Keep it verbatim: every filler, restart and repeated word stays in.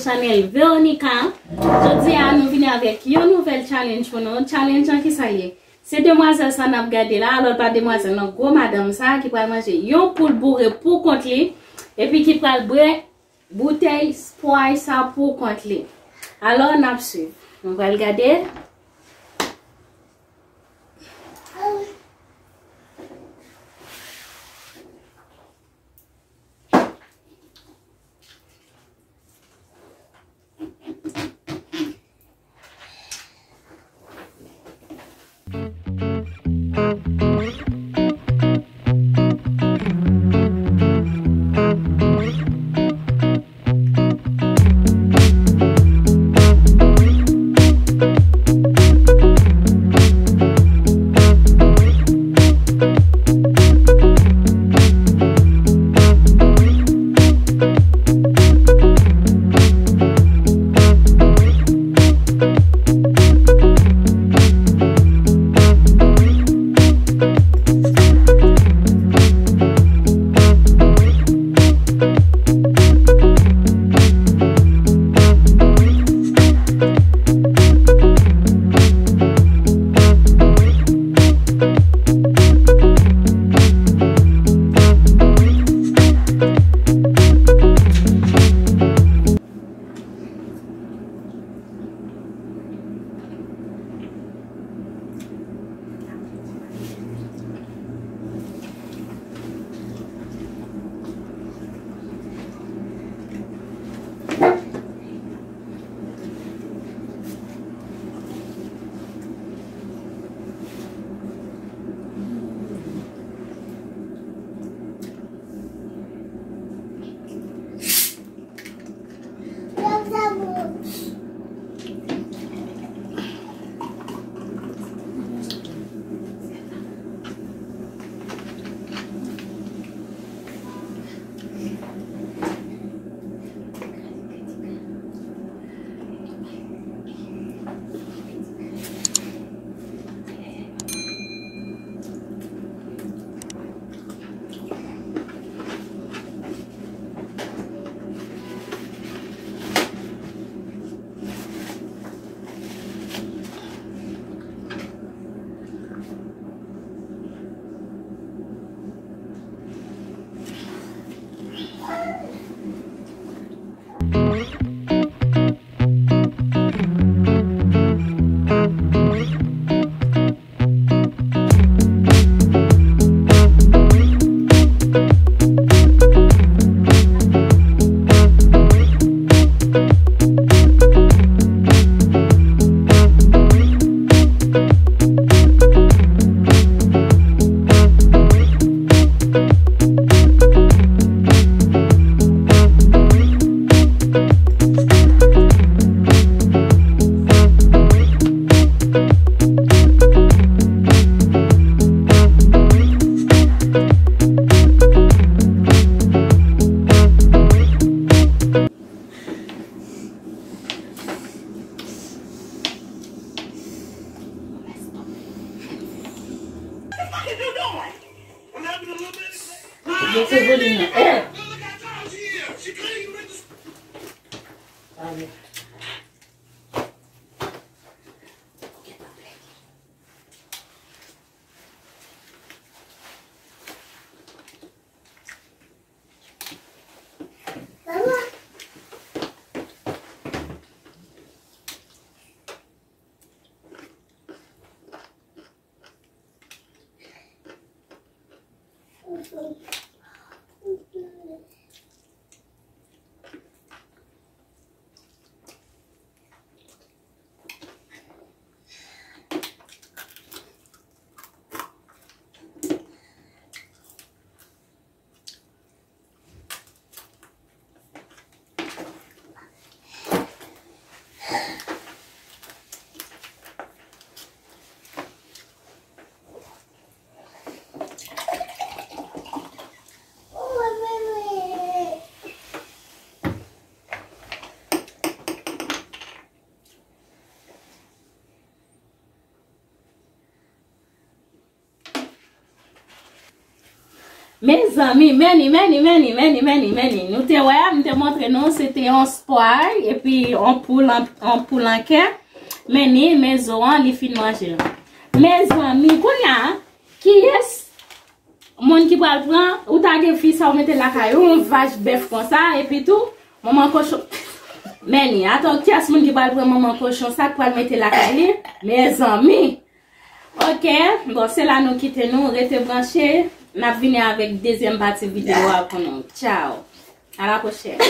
Chanèl Veronica. Jodi a, nou vini avèk yon nouvèl challenge pou nou. Challenge lan, kisa l ye? Se demwazèl sa n ap gade la, alò l pa demwazèl non, gwo madanm sa ki pral manje yon poul boure pou kont li, epi ki pral bwè boutèy Sprite sa pou kont li. Alò, n ap swiv. Nou pral gade. Mete volim nan. Eh! Ale. Mezanmi, men ni, men ni, men ni, men ni, men ni, men ni. Nou te wè, m te montre nou, se te yon spwa, epi yon poul an, yon poul an kè. Men ni, men zo an, li fin manje l. Mezanmi, kounye a, kiyès moun ki pral pran, ou ta gen fi sa ou mete lakay ou, yon vach bèf konsa, epi tou, manman kochon. Men ni, atann kiyès moun ki pral pran manman kochon sa, ki pral mete lakay li? Mezanmi. Ok, bon, se la nou kite nou, rete branche. N ap vini avèk dezyèm pati videyo a pou nou. Tchao. A la pwochèn.